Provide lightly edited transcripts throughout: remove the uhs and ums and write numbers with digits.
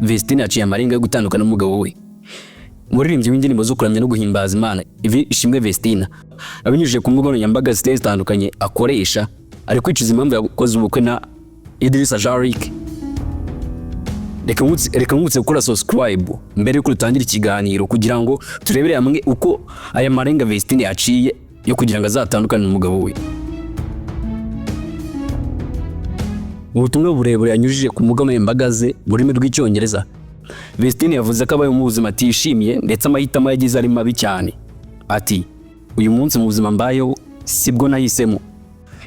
Vestine yaciye amarenga yo gutandukana n'umugabo we. Umuririmbyi w'indirimbo zo kuramya no guhimbaza Imana, Ishimwe Vestine, abinyujije ku mbuga nkoranyambaga zigiye zitandukanye akoresha, ari kwicuza impamvu yakoze ubukwe na Idrissa Jaric. Reka nkutse gukora subscribe mbere yuko dutangira ikiganiro, kugira ngo turebere hamwe uko aya marenga Vestine yaciye yo kugira ngo azatandukane n'umugabo we. Mu butumwa burebure yanyujije ku mbuga nkoranyambaga ze mu rurimi rw'Icyongereza, Vestine yavuze ko abaye mu buzima atishimiye, ndetse amahitamo yagize ari mabi cyane. Ati: "Uyu munsi mu buzima mbayeho sibwo nahisemo,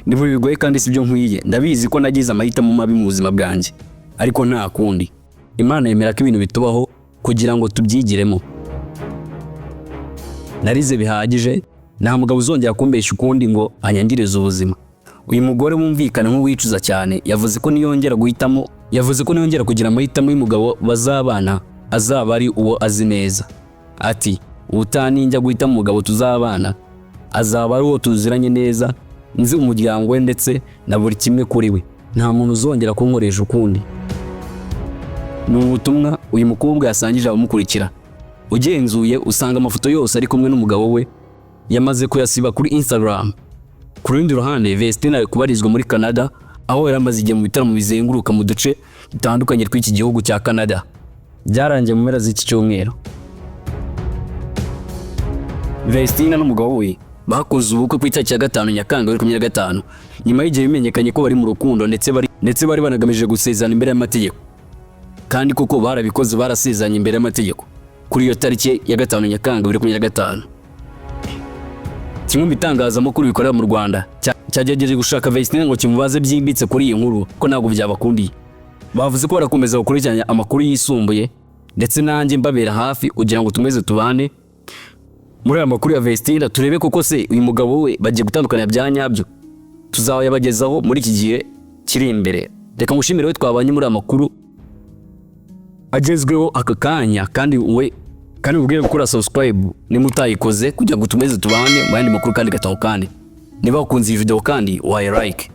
ni bigoye kandi sibyo nkwiye. Ndabizi ko nagize amahitamo mabi mu buzima bwanjye, ariko nta kundi. Imana yemera ko ibintu bitubaho kugira ngo tubyigiremo. Narize bihagije, nta mugabo uzongera kumbeshya ukundi ngo anyangirize ubuzima." Uyu mugore wumvikana nk'uwicuza cyane yavuze ko niyongera kugira amahitamo y'umugabo bazabana, azaba ari uwo azi neza. Ati: "Ubutaha ninjya guhitamo umugabo tuzabana, azaba ari uwo tuziranye neza, nzi umuryango we ndetse na buri kimwe kuri we. Nta muntu uzongera kunkoresha ukundi." Ni ubutumwa uyu mukobwa yasangije abamukurikira. Ugenzuye usanga amafoto yose ari kumwe n'umugabo we yamaze kuyasiba kuri Instagram. Ku rundi ruhande, Vestine ari kubarizwa muri Canada, aho yari amaze igihe mu bitaramo bizenguruka mu duce dutandukanye tw'iki gihugu cya Canada. Byarangiye mu mpera z'iki cyumweru. Vestine n'umugabo we bakoze ubukwe ku itariki ya 5 Nyakanga 2025, nyuma y'igihe bimenyekanye ko bari mu rukundo, ndetse bari banagamije gusezerana imbere y'amategeko. Kandi koko barabikoze, barasezeranye imbere y'amategeko kuri iyo tariki ya 5 Nyakanga 2025. Kimwe mu bitangazamakuru bikorera mu Rwanda cyagerageje gushaka Vestine ngo kimubaze byimbitse kuri iyi nkuru, ko ntabwo byabakundiye. Bavuze ko barakomeza gukurikirana amakuru yisumbuye, ndetse nanjye mbabera hafi kugira ngo tumeze tubane muri aya makuru ya Vestine, turebe koko se uyu mugabo we bagiye gutandukana bya nyabyo. Tuzayabagezaho muri iki gihe kiri imbere. Reka ngushimire we twabanye muri aya makuru agezweho aka kanya, kandi ubwire gukora subscribe niba utayikoze, kugira ngo tumeze tubane mu yandi makuru kandi gatabo. Kandi niba wakunze iyi video kandi waye like.